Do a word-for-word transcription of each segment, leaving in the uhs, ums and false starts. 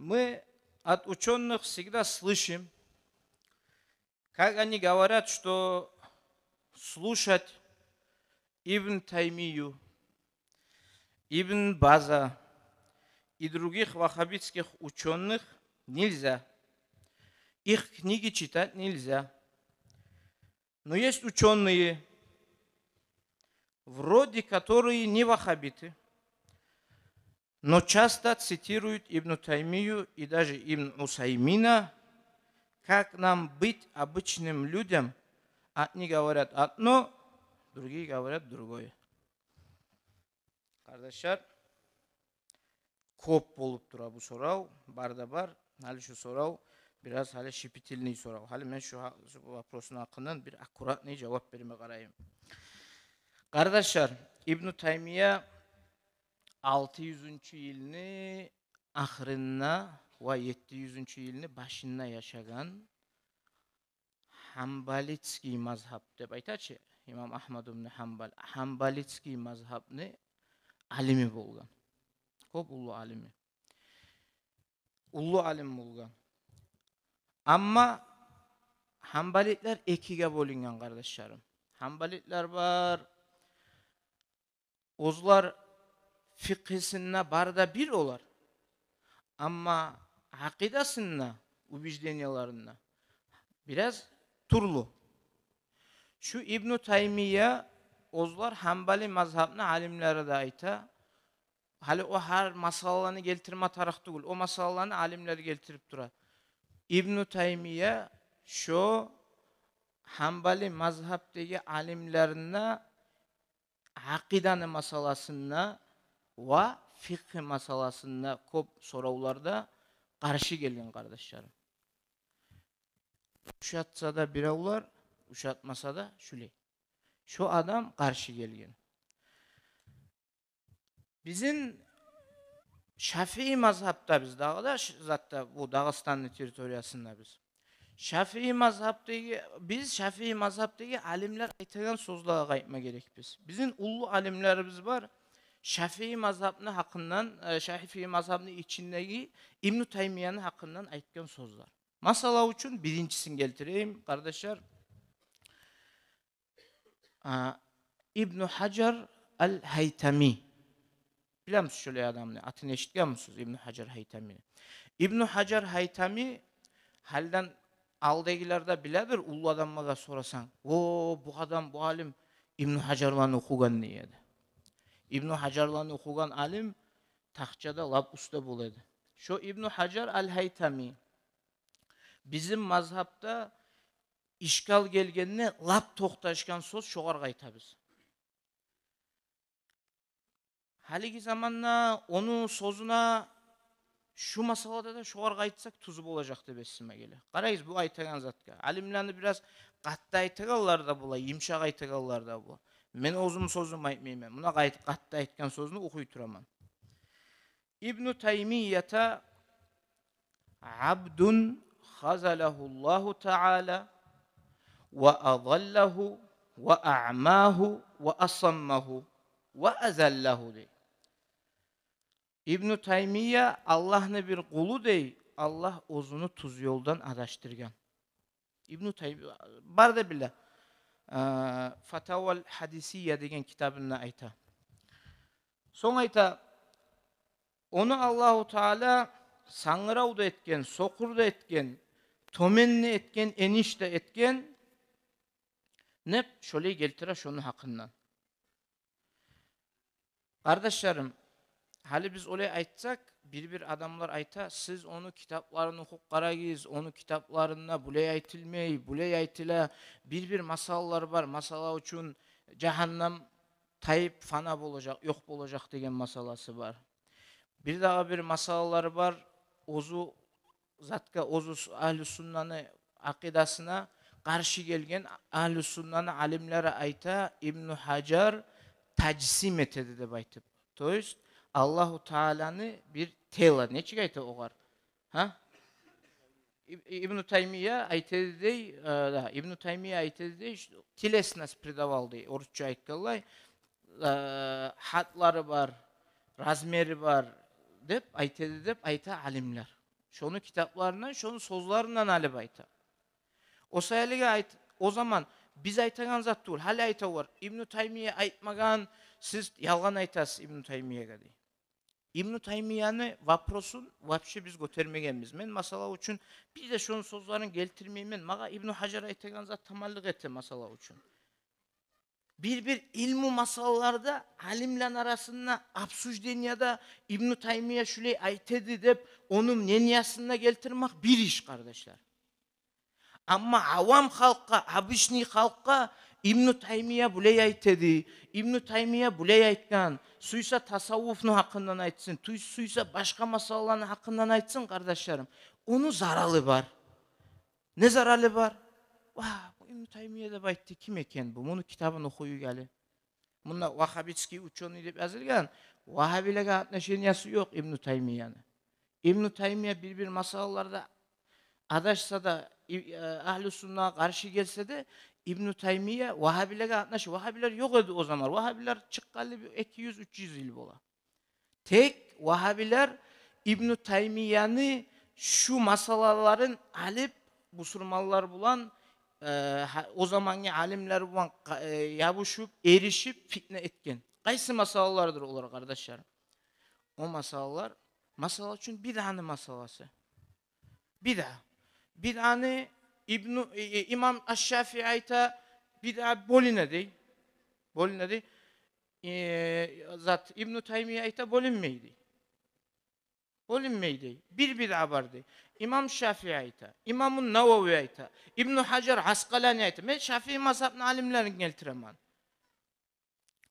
Мы от учёных всегда слышим, как они говорят, что слушать Ибн Таймию, Ибн База и других ваххабитских учёных нельзя. Их книги читать нельзя. Но есть учёные, вроде которые не ваххабиты, но часто цитируют Ибн Таймию и даже Ибн Усаймина, как нам быть обычным людям? Одни говорят одно, другие говорят другое. Къардашлар, кёп болуп тура бу сорав, бар да бар. Гьали шу сорав бираз гьали щепетильный сорав. Гьали мен шу гьа-, шу вопросну гьакъындан бир аккуратный жавап берме къарайым. Къардашлар, Ибну Таймия алты юзюнчю йылны ахырында ва етти юзюнчю йылны башында яшагъан, гьанбалитский мазгьаб деп айта чы, имам Агьмад ибну Гьанбал, гьанбалитский мазгьабны алими болгъан. Кёп уллу алими. Уллу алим болгъан. Амма гьанбалитлер экиге бёлюнген, къардашларым. Гьанбалитлер бар, оьзлер фикъгьисинде бары да бир олар. Амма акъидасында, убеждениелеринде бираз тюрлю. Шу Ибну Таймия, оьзлер гьанбали мазгьабны алимлери де айта. Гьали о гьар масъалаланы гелтирме тарыкъ тюгюл, о масъалаланы алимлери гелтирип тура. Ибну Таймия шо гьанбали мазгьабдагъы алимлеринде акъиданы масъаласында ва фикъгьи масъаласында кёп соравларда къаршы гелген, къардашларым. Ушатса да биревлер, ушатмаса да шулай. Шо адам къаршы гелген. Бизин шафии мазгьабда биз дагъы да ш-, затда бу Дагъыстанны территориясында биз. Шафии мазгьабдагъы, биз шафии мазгьабдагъы алимлер айтагъан сёзлеге къайтма герекбиз. Бизин уллу алимлерибиз бар. Шафии мазгьабны гьакъындан, э, шафии мазгьабны ичиндеги Ибну Таймияны гьакъындан айтгъан сёзлер. Масала учун биринчисин гелтирейим, къардашлар. А, Ибну Гьажар ал-Гьайтами. Билемисиз шолай адамны? Атын эшитгенмисиз Ибну Гьажар Гьайтамини? Ибну Гьажар Гьайтами, гьалиден алдагъылар да биледир, уллу адамлагъа сорасанг: «О, бу адам, бу алим Ибну Гьажарланы охугъан», — дей эди. Ибну Гьажарланы охугъан алим тахчада лап уста бола эди. Шо Ибну Гьажар ал-Гьайтами бизин мазгьабда ишкал гелгенде лап токъташгъан сёз шогъар къайтабыз. Гьалиги заманда ону сёзюне шу масъалада да шогъар къайтсакъ тюз болажакъ деп эсиме геле. Къарайгъыз бу айтагъан затгъа. Алимлени бираз къатты айтагъанлар да бола, йымышакъ айтагъанлар да бола. Мен оьзюм сёзюм айтмайман. Муна къайт-, къатты айтгъан сёзню охуй тураман. Ибну Таймията абдун хазалагьу Аллагьу таала ва адаллагьу ва аъмагьу ва асаммагьу ва азаллагьу, дей. Ибну Таймия Аллагьны бир къулу, дей, Аллагь оьзюню тюз ёлдан адашдыргъан. Ибну Таймия, бар да биле, э, Фатавал Гьадисия деген китабында айта. Сонг айта: ону Аллагьу таала сангырав да этген, сокъур да этген, тёмен де этген, эниш де этген, деп шолай гелтире шону гьакъындан. Къардашларым, гьали биз олай айтсакъ, бир-бир адамлар айта: «Сиз ону китапларын охуп къарагъыз, ону китапларында булай айтылмай, булай айтыла, бир-бир масъалалар бар, масала учун, жагьаннам тайып фана болажакъ, ёкъ болажакъ деген масъаласы бар. Бир дагъы бир масъалалар бар, оьзю затгъа, оьзю с-, агьлу суннаны акъидасына къаршы гелген агьлу суннаны алимлери айта, Ибну Гьажар тажсим этеди деп айтып». То есть Аллагьу тааланы бир тело, нечик айта огъар? Гьа? Иб-, Ибну Таймия айтеди дей, э, да, Ибну Таймия айтеди дей, ш-, телесность придавал дей, орусча айтгъанлай, э, гьатлары бар, размери бар деп айтеди деп айта алимлер. Шону китапларындан, шону сёзлеринден алып айта. О саялыгъа айт-, о заман биз айтагъан зат тюгюл. Гьали айталар, Ибну Таймия айтмагъан, сиз ялгъан айтасыз Ибну Таймиягъа, дей. Ибну Таймияны вопросун вообще биз гётермегенбиз. Мен, масала учун, бир де шону сёзлерин гелтирмеймен. Магъа Ибну Гьажар айтагъан зат таманлыкъ эте, масала учун. Бир-бир илму масалаларда алимлени арасында обсужденияда Ибну Таймия шулай айта эди деп, ону мнениясын да гелтирмек бир иш, къардашлар. Амма авам халкъгъа, обычный халкъгъа Ибну Таймия булай айта эди, Ибну Таймия булай айтгъан, сюйсе тасаввуфну гьакъындан айтсын, тюй-, сюйсе башгъа масалаланы гьакъындан айтсын, къардашларым. Ону заралы бар. Не заралы бар? Ва, бу Ибну Таймия деп айтды, ким экен бу? Муну китабын охуйгъалы. Мунда вагьабитский учёный деп язылгъан. Вагьабилагъа отношениясы ёкъ Ибну Таймияны. Ибну Таймия бир-бир масалаларда адашса да, и-, э, агьлю суннагъа къаршы гелсе де, Ибну Таймия вагьабилагъа отнош-, вагьабилер ёкъ эди о заман. Вагьабилер чыкъгъанлы бир эки юз, уьч юз йыл бола. Тек вагьабилер Ибну Таймияны шу масалаларын алып, бусурманлар булан, э, гьа-, о замангъы алимлер булан къа-, э, ябушуп, эришип, фитне этген. Къайсы масалалардыр олар, къардашлар? О масалалар, масала учун, бидъаны масаласы. Бидъа. Бидъаны Ибну, э, э, имам Аш-Шафии айта, бидъа бёлюне дей. Бёлюне дей. Э, зат, Ибну Таймия айта, бёлюнмей дей. Бёлюнмей дей. Бир бидъа бар дей. Имам Шафии айта, имаму Навави айта, Ибну Гьажар Аскъалани айта. Мен Шафии мазгьабны алимлерин гелтиремен.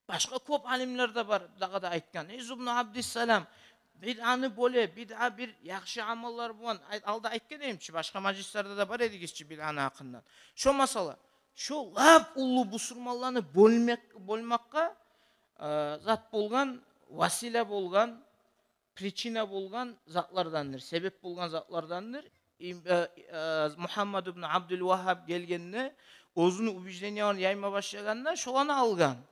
Башгъа кёп алимлер де бар, дагъы да айтгъан. Изз ибну Абдиссалам, бидъаны бёле, бидъа бир яхшы амаллар булан. Ай-, алда айтгъан эдим чи, башгъа мажлислерде де бар эдигиз чи бидъаны гьакъындан. Шо масала, шо лап уллу бусурманланы бёлмек, бёлмакъгъа, э, зат болгъан, васила болгъан, причина болгъан затлардандыр, себеп болгъан затлардандыр. Им-, э, э, Мугьаммад ибну Абдул Вагьгьаб гелгенде, оьзюню убежденияларын яйма башлагъанда, шоланы алгъан.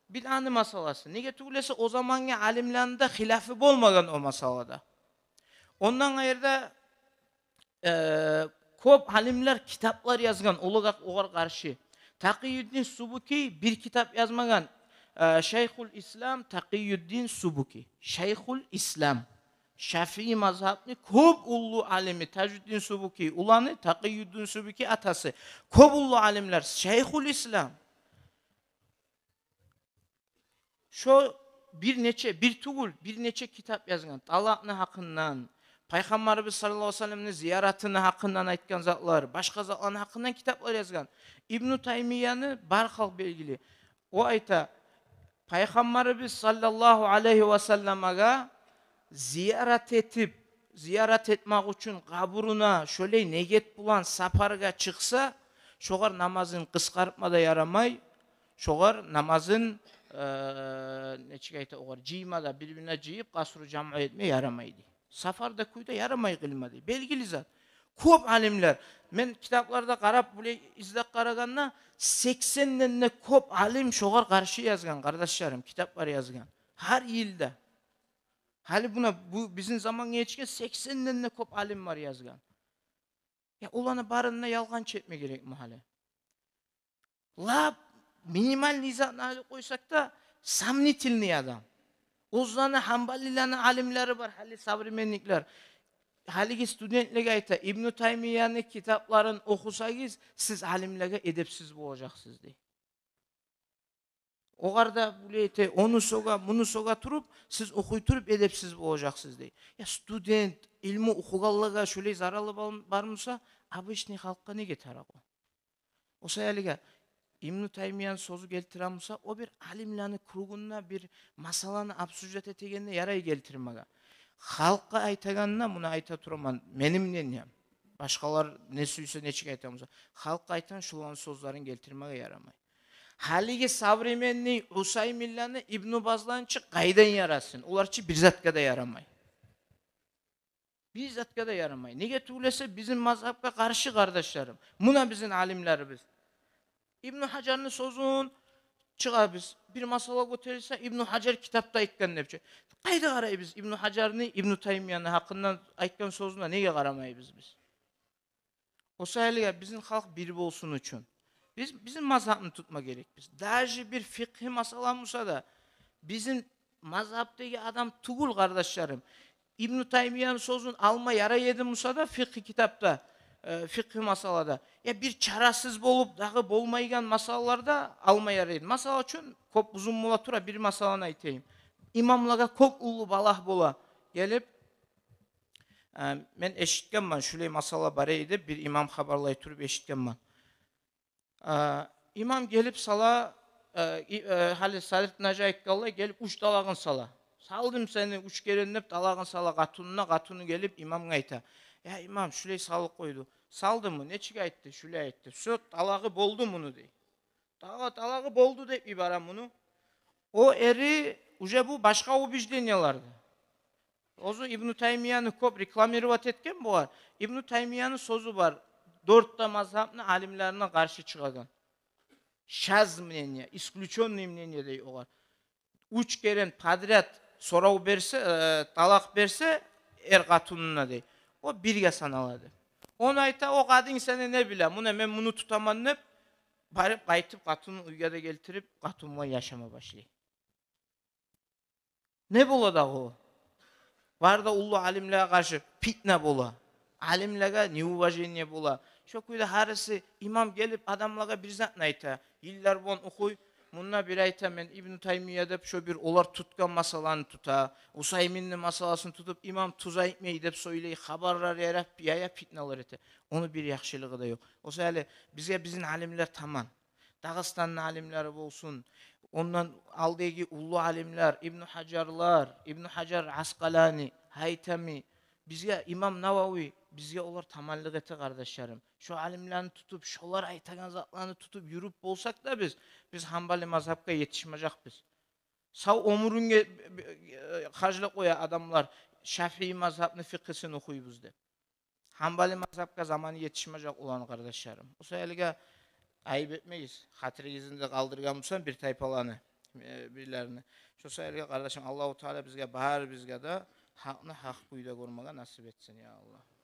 Бидъаны масаласы. Неге тюгюл эсе, о замангъы алимлени де хилафы болмагъан о масалада. Ондан къайры да, э, кёп алимлер китаплар язгъан олагъа, огъар къаршы. Такъийюддин Субуки бир китап язмагъан, э, Шайхул Ислам Такъийюддин Субуки. Шайхул Ислам. Шафии мазгьабны кёп уллу алими Тажуддин Субуки уланы, Такъийюддин Субуки атасы. Кёп уллу алимлер, Шайхул Ислам. Шо бир нече, бир тюгюл, бир нече китап язгъан. Талакъны гьакъындан, Пайхаммарыбыз саллаллагьу алайгьи ва салламны зияратыны гьакъындан айтгъан затлар, башгъа затланы гьакъындан китаплар язгъан. Ибну Таймияны бар халкъ белгили. О айта, Пайхаммарыбыз саллаллагьу алайгьи ва салламгъа зиярат этип, зиярат этмек учун къабуруна шолай негет булан сапаргъа чыкъса, шогъар намазын къысгъартма да ярамай, шогъар намазын, э, нечик айта, огъар жыйма да, бир-бирине жыйып, къасру жамъу этме ярамай дей. Сапарда, кюйде ярамай къылма дей. Белгили зат. Кёп алимлер, мен китапларда къарап, булай излеп къарагъанда, сексенден де кёп алим шогъар къаршы язгъан, къардашларым, китаплар язгъан. Гьар йылда. Гьали муна бу бизин замангъа етишген сексенден де кёп алим бар язгъан. Я, оланы барын да ялгъанчы этме герекми гьали? Лап минимальный затны алып къойсакъ да, сомнительный адам. Оьзлени, гьанбалилени алимлери бар, гьали современниклер. Гьалиги студентлеге айта, Ибну Таймияны китапларын охусагъыз, сиз алимлеге эдепсиз болажакъсыз дей. Огъар да булай эте, ону сёге, муну сёге туруп, сиз охуй туруп эдепсиз болажакъсыз дей. Я, студент, илму охугъанлагъа шолай заралы бар-, бармуса, обычный халкъгъа неге тарыкъ о? О саялыгъа Ибну Таймияны сёзю гелтиремуса, о бир алимлени кругунда бир масаланы обсуждать этегенде ярай гелтирмеге. Халкъгъа айтагъанда, муна айта тураман, мени мнением. Башгъалар не сюйсе, нечик айтамуса, халкъгъа айтагъан шуланы сёзлерин гелтирмеге ярамай. Гьалиги современный Усайминлени, Ибну Базланы чы къайдан ярасын? Олар чы бир затгъа да ярамай. Бир затгъа да ярамай. Неге тюгюл эсе, бизин мазгьапгъа къаршы, къардашларым. Муна бизин алимлерибиз. Ибну Гьажарны сёзюн чыгъабыз, бир масъала гётерилсе, Ибну Гьажар китапда айтгъан деп чи. Къайда къарайбыз Ибну Гьажарны, Ибну Таймияны гьакъындан айтгъан сёзюне неге къарамайбыз биз? О саялы бизин халкъ бир болсун учун биз бизин мазгьабны тутма герекбиз. Даже бир фикъгьи масъала буса да, бизин мазгьабдагъы адам тюгюл, къардашларым. Ибну Таймияны сёзюн алма ярай эди буса да фикъгьи китапда, э, фикъгьи масъалада, я бир чарасыз болуп, дагъы болмайгъан масъалаларда алма ярай эди. Масала учун, кёп узун бола тура, бир масъаланы айтайым. Имамлагъа кёп уллу балагь бола гелип, э, мен эшитгенмен, шулай масъала бар эди, бир имам хабарлай туруп эшитгенмен. Э, имам гелип сала, э, и-, э, гьали Садридин гьажи айтгъанлай, гелип уьч талагъын сала. «Салдым сени уьч керен», — деп, талагъын сала къатынына. Къатыны гелип имамгъа айта: «Я имам, шулай салып къойду». «Салдымы? Нечик айтды?» «Шулай айтды». «Всё, талагъы болду муну», — дей. «Тала-, талагъы болду», — деп йибере муну. О эри уже бу башгъа убежденияларда. Оьзю Ибну Таймияны кёп рекламировать этген бугъар. Ибну Таймияны сёзю бар, дёрт де мазгьабны алимлерине къаршы чыгъагъан. Шаз мнение, исключённый мнение дей огъар. Уьч керен подряд сорав берсе, э, талакъ берсе эр къатынына, дей, о бирге саналады. Ону айта: «О къадын сени не биле? Муна мен муну тутаман», — деп, барып къайтып, къатынын уьйге де гелтирип, къатыны булан яшама башлай. Не бола дагъы о? Бары да уллу алимлеге къаршы питна бола. Алимлеге неуважение бола. Шо кюйде гьариси имам гелип адамлагъа бир затны айта. Йыллар булан охуй, мунда бир айта: «Мен Ибну Таймия», — деп, шо бир олар тутгъан масъаланы тута, Усайминни масъаласын тутуп, имам тюз айтмай деп сёйлей, хабарлар ярап, яя, питналар эте. Ону бир яхшылыгъы да ёкъ. О саялы бизге бизин алимлер таман. Дагъыстанны алимлери болсун, ондан алдагъы уллу алимлер, Ибну Гьажарлар, Ибну Гьажар Аскъалани, Гьайтами, бизге имам Навави, бизге олар таманлыкъ эте, къардашларым. Шо алимлени тутуп, шолар айтагъан затланы тутуп юрюп болсакъ да биз, биз Гьанбали мазгьапгъа етишмежекбиз. Сав оьмюрюнге харжлап къоя адамлар, Шафии мазгьапны фикъгьисин охуйбуз деп. Гьанбали мазгьапгъа заманы етишмежек оланы, къардашларым. О саялы айып этмегиз, хатиригизни де къалдыргъан бусам бир тайпаланы, э, бирлерини. Шо саялы, къардашым, Аллагьу Таала бизге, барыбызгъа да гьакъны гьакъ кюйде гёрмеге насип этсин, я Аллагь.